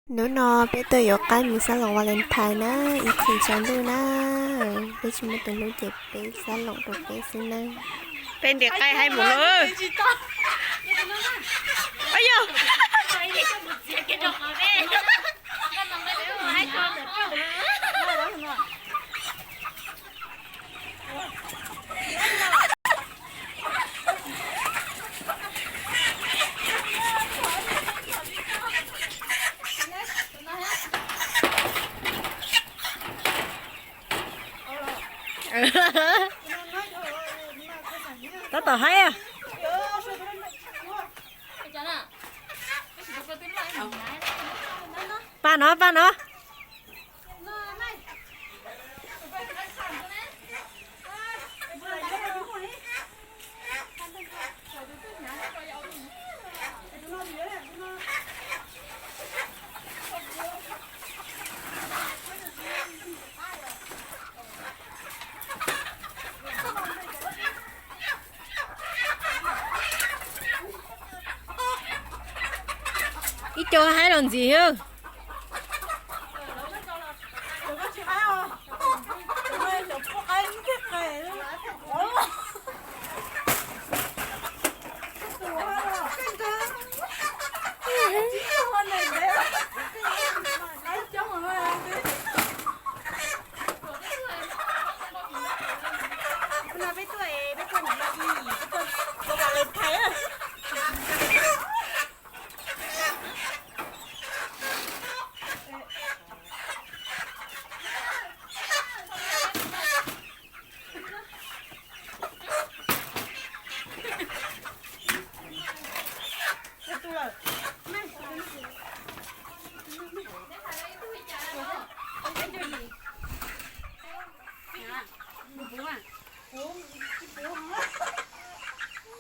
Hnub no peb tuaj yuav qaib mus xab loos Valentine na, ib txhis tsaus ntuj na. Peb tsis muaj tus hlub ces peb xab loos rau peb xwb na. Peb ntim qaib haib mus lawm. Tab tom haib. Pab no, pab no. Ib co haib los ntxiv.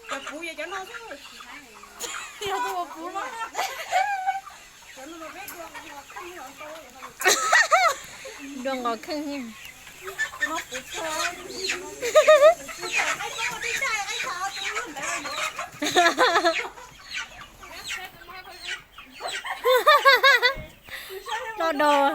Cov puv yog cov no xwb. Yog tus puv no. Dua nqos kheej. Ploj dog.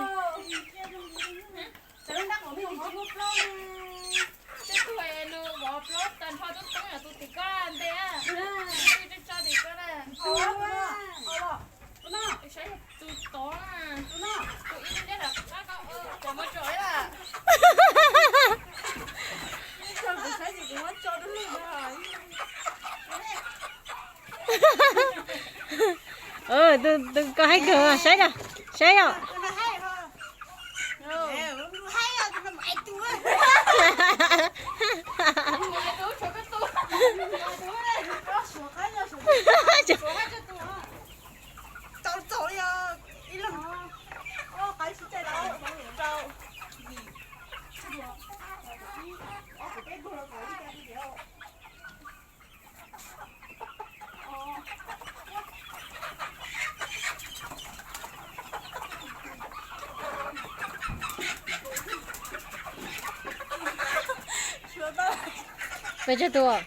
Tus koj haib kawg, saib na, saib os. Pes tsawg tus?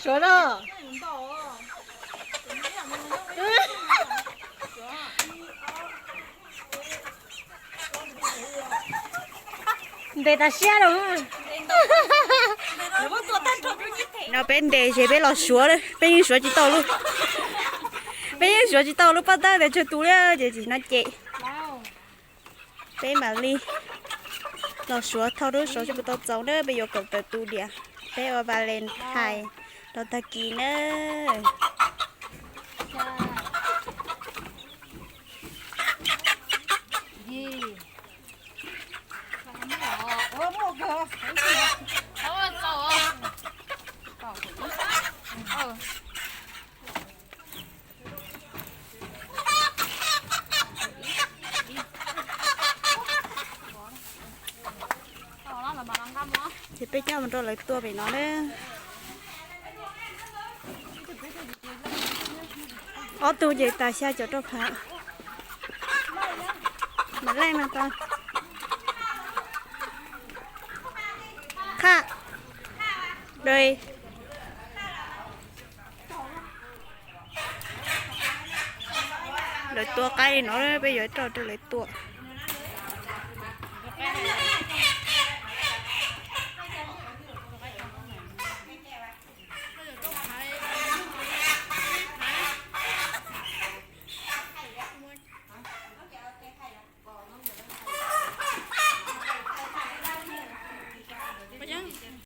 Suav no. Ntes tas siab lawm. No peb ntes ces peb los suav, peb yeej suav tsis tau lub, peb yeej suav tsis tau lub paj tawb tias tsawg tus li ces tsis no ces peb mam li los suav thauj lub suav tsis puas tau txaus na, peb yuav kaum tawm tus diam, peb ua Valentine rau tag kis na. Ces peb coj mus rau lawv tua pem no na. Ob tug ces tas xya caum rau phav. Mam laij mas tau. Qhaj. Lawv tua qaib li no, peb yuav coj rau lawv tua.